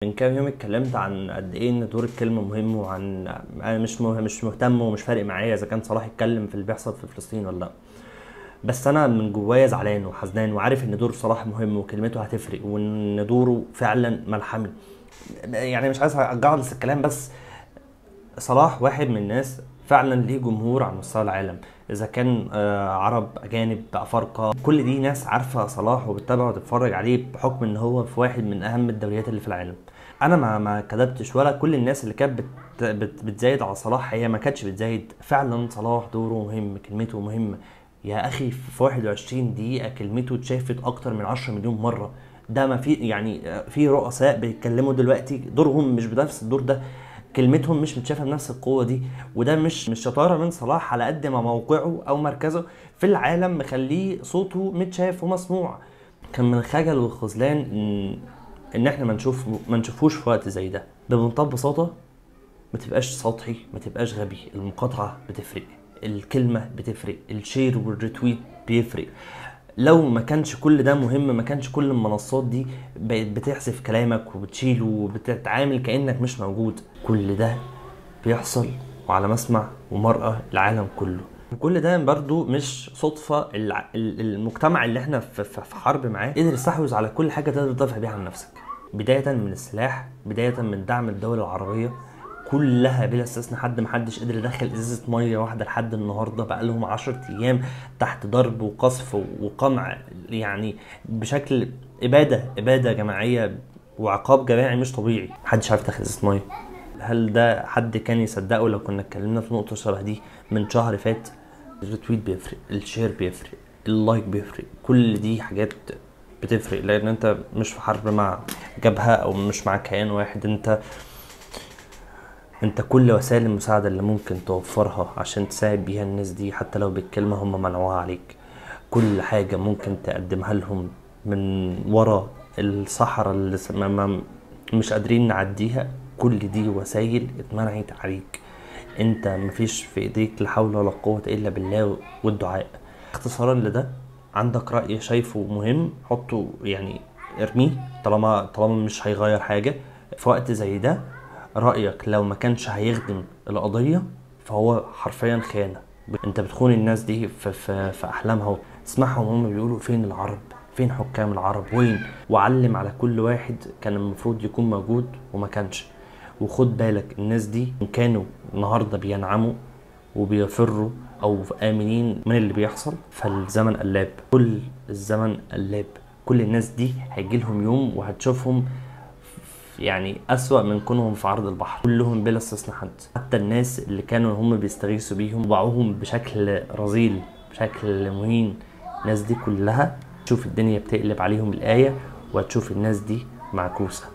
من كام يوم اتكلمت عن قد ايه ان دور الكلمة مهم، وعن انا مش مهتم ومش فارق معايا اذا كان صلاح اتكلم في اللي بيحصل في فلسطين ولا لا، بس انا من جوايا زعلان وحزنان وعارف ان دور صلاح مهم وكلمته هتفرق وان دوره فعلا ملحمي. يعني مش عايز اجعلص الكلام، بس صلاح واحد من الناس فعلا ليه جمهور على مستوى العالم، اذا كان عرب، اجانب، افارقه، كل دي ناس عارفه صلاح وبتتابعه وتتفرج عليه بحكم ان هو في واحد من اهم الدوريات اللي في العالم. انا ما كذبتش، ولا كل الناس اللي كانت بتزايد على صلاح هي ما كانتش بتزايد. فعلا صلاح دوره مهم، كلمته مهمة يا اخي. في 21 دقيقة كلمته اتشافت اكتر من 10 مليون مرة. ده ما في، يعني في رؤساء بيتكلموا دلوقتي دورهم مش بنفس الدور ده، كلمتهم مش متشافه بنفس القوة دي، وده مش شطارة من صلاح على قد ما موقعه او مركزه في العالم مخليه صوته متشاف ومسموع. كان من الخجل والخذلان ان احنا ما نشوفوش في وقت زي ده. بمنتهى البساطة ما تبقاش سطحي، ما تبقاش غبي. المقاطعة بتفرق، الكلمة بتفرق، ال share وال retweet بيفرق. لو ما كانش كل ده مهم، ما كانش كل المنصات دي بقت بتحذف كلامك وبتشيله وبتتعامل كأنك مش موجود. كل ده بيحصل وعلى مسمع ومرأة العالم كله. وكل ده برضو مش صدفة. المجتمع اللي احنا في حرب معاه قدر يستحوذ على كل حاجة تقدر تدافع بيها عن نفسك، بداية من السلاح، بداية من دعم الدول العربية كلها بلا استثناء. حد محدش قدر يدخل ازازة مية واحدة لحد النهارده، بقى لهم 10 ايام تحت ضرب وقصف وقمع، يعني بشكل ابادة جماعية وعقاب جماعي مش طبيعي. محدش عارف يدخل ازازة مية. هل ده حد كان يصدقه لو كنا اتكلمنا في نقطة شبه دي من شهر فات؟ ال retweet بيفرق، ال share بيفرق، ال like بيفرق، كل دي حاجات بتفرق، لان انت مش في حرب مع جبهة او مش مع كيان واحد. انت كل وسائل المساعدة اللي ممكن توفرها عشان تساعد بيها الناس دي، حتى لو بالكلمة هم منعوها عليك، كل حاجة ممكن تقدمها لهم من ورا الصحراء اللي مش قادرين نعديها، كل دي وسائل اتمنعت عليك. انت مفيش في ايديك لا حول ولا قوة الا بالله والدعاء. اختصارا لده، عندك رأي شايفه مهم حطه، يعني ارميه طالما مش هيغير حاجة في وقت زي ده. رأيك لو ما كانش هيخدم القضية فهو حرفيا خيانة. انت بتخون الناس دي في احلامها. اسمعهم هم بيقولوا فين العرب، فين حكام العرب، وين؟ وعلم على كل واحد كان المفروض يكون موجود وما كانش. وخد بالك الناس دي كانوا النهارده بينعموا وبيفروا او امنين من اللي بيحصل، فالزمن قلاب، كل الزمن قلاب. كل الناس دي هيجي لهم يوم وهتشوفهم يعني أسوأ من كونهم في عرض البحر، كلهم بلا استثناء. حتى الناس اللي كانوا هم بيستغيثوا بيهم وباعوهم بشكل رذيل، بشكل مهين، الناس دي كلها تشوف الدنيا بتقلب عليهم الآية، وهتشوف الناس دي معكوسة.